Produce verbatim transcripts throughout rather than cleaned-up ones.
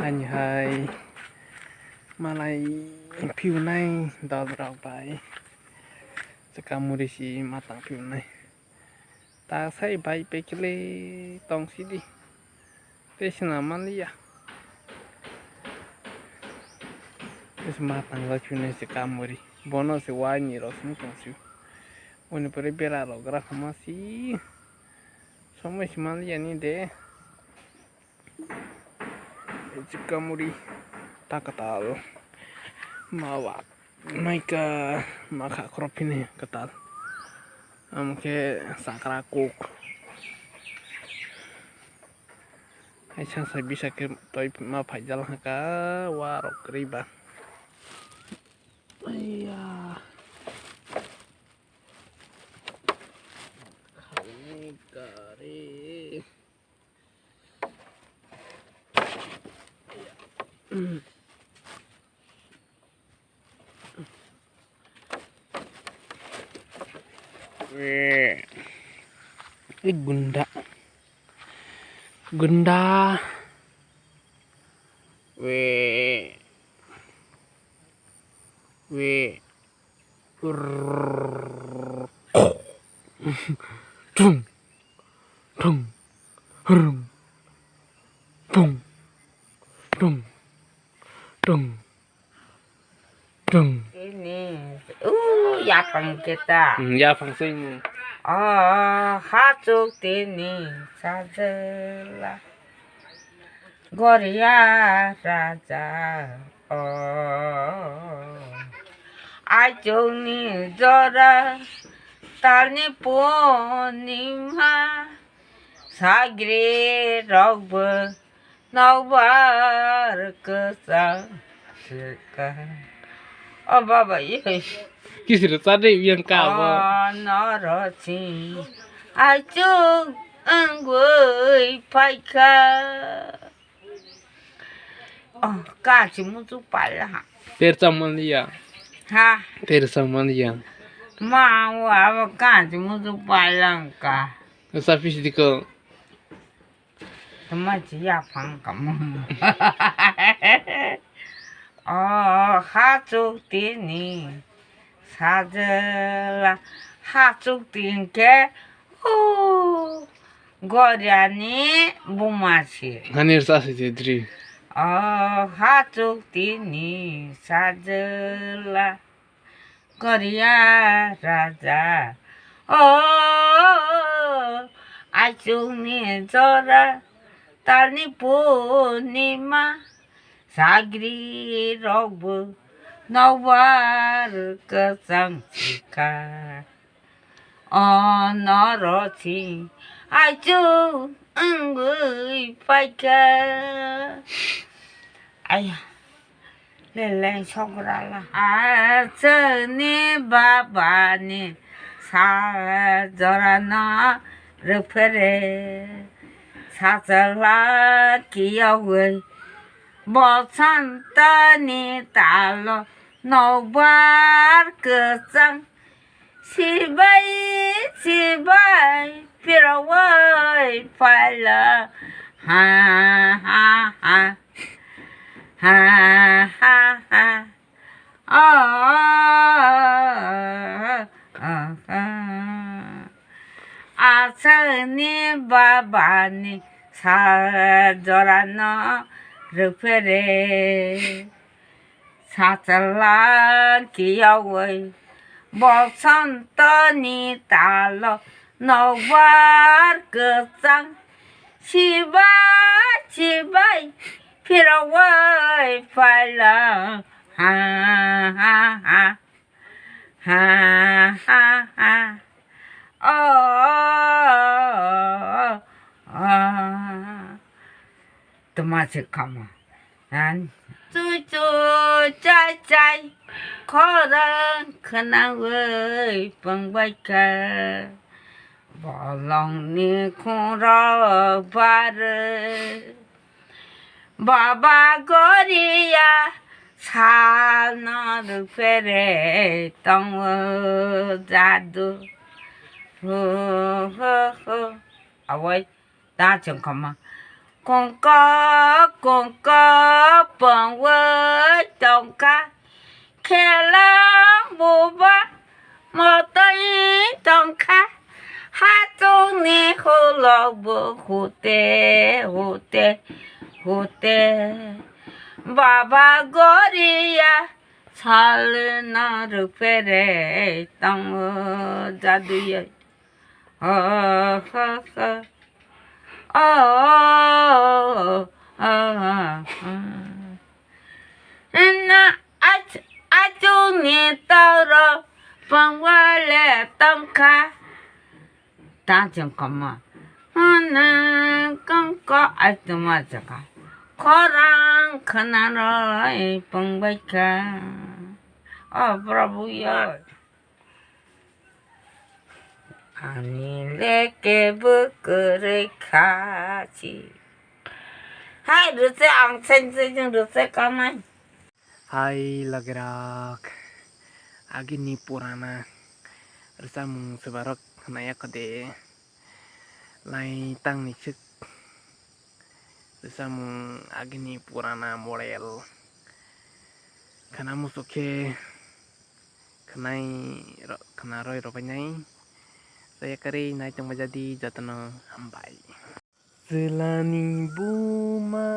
Ani hai malai phiunai dol rok bai chwka muri si ma tang phiunai. Ta sai bai pekle tong sidi. Tei swnam manliya. Tei se ma tang lai phiunai chwka muri. Bono se wai ni rok sini tong si. Boni pore bera rok gra khama si. Somoi se manliya ni de. Chwka muri ta kwtal ma wak naika ma kha khorok phini kwtal. Amo khe chakra kuk. Hai sa sa bisa khe toi ma phaijal haka wa rok kwrwi ba. Aiya. Khani kare. Eh, gunda. Gunda. We. We. Rrrr. Tung. Tung. Hrum. Tung. Tung. Tung. Tung. Ini. Uh, yapang kita. Hmm, yapang sini. Oh, hachuk tini sajela. Goria raja o aichukni jora talni punima sagri rokbo nokbar kwchang sika. O baba, ye. Kisir chade yang ka bo. O noro si aichuk wngwi phaikha. Oh, kachi muchuk paila ha. Ter chamaliya. Ha. Ter chamaliya. Ma, wa, wa, kachi muchuk paila ka. Sa pisi diko. Tama chi ya phang kamu. Oh, hachuk tini. Sajela hachuk tin ke. Oh. Goriani buma si. Hani rwchasi je dri. Oh, hachuk tini sajela. Goria raja. Oh, aichukni jora. Talni punima. Sagri rokbo. Nokbar kwchang sika. O noro si aichuk wngwi phaikha. Aya, leleng sokra la. Aswkni babani sal jorano rwphre. Sachwla kiyawi bosantoni talo nokbar kwchang. Sibai, sibai, phirogwi phaila. Ha, ha, ha. Ha, ha, ha. Oh, oh, oh, oh. Aswkni babani sal jorano rwphre. Sachwla kiyawi bosantoni talo nokbar kwchang. Sibai, sibai, phirogwi phaila. Ha, ha, ha. Ha, ha, ha. Oh, oh, oh, oh. Tama se kama. Chui chui chai chai khorang khwnawi pungbaikha. Bolongni khungrok barwi baba goriya salno rwphre tongo jadu. Ho, ho, ho. Awai. Ta chwng kha ma. Kongko, kongko pongwi tongkha, khelang buba motoi tongkha, hachungni hulokbo hute, hute, hute. Baba Goria salno rwphere tongo jaduyoi. Oh, oh, oh. Oh, oh, oh, oh. Na ach-, achungni toro pongwale tongkha. Ta chwng koma. Hwnwi kongko achuma jaka. Khorang khwnaroi pongbaikha. Oh, Prabhu yo. Ani leke bwkwrwi kha si. Hai, rwse ang sen sen rwse kamai. Hai, logerok. Agini purana rwchapmung swbarok khwnaya kho de. Lai tangni swk rwchapmung agini purana model. Khwna muchuk khe khwnai ro-, khwna roi rwbainai. Tei yakarwi nai tongbai jadi jotono hambai. Chwlani buma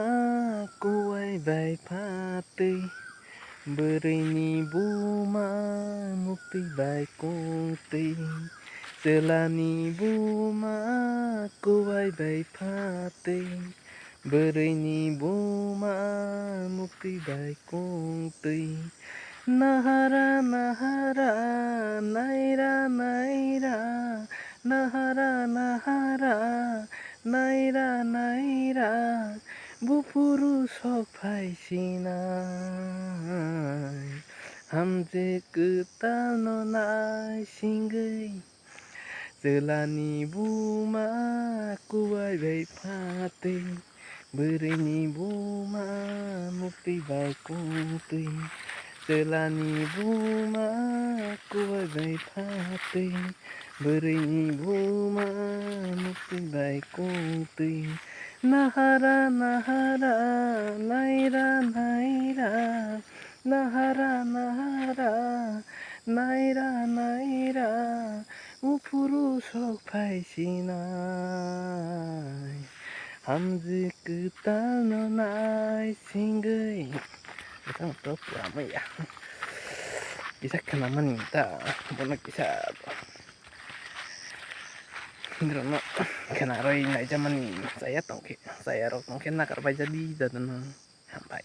kuwai bai phatwi, bwrwini buma muktwi bai kungtwi. Chwlani buma kuwai bai phatwi, bwrwini buma muktwi bai kungtwi. Nahara, nahara, naira, naira, nahara, nahara, naira, naira, buphuru sok phai sinai, hamjwk kwtalno naisingwi. Chwlani buma kuwai bai phatwi, bwrwini buma muktwi bai kungtwi. Chwlani buma kuwai bai phatwi, bwrwini buma muktwi bai kungtwi. Nahara, nahara, naira, naira, nahara, nahara, naira, naira, buphuru sok phai sinai, hamjwk kwtalno naisingwi. Bwsang to pura maya. Kisa khwnamani ta, bono kisa hindrokno khwnarwi naijamani chaya tongkhe, chayarok tongkhe nakarbai jadi jotono hambai.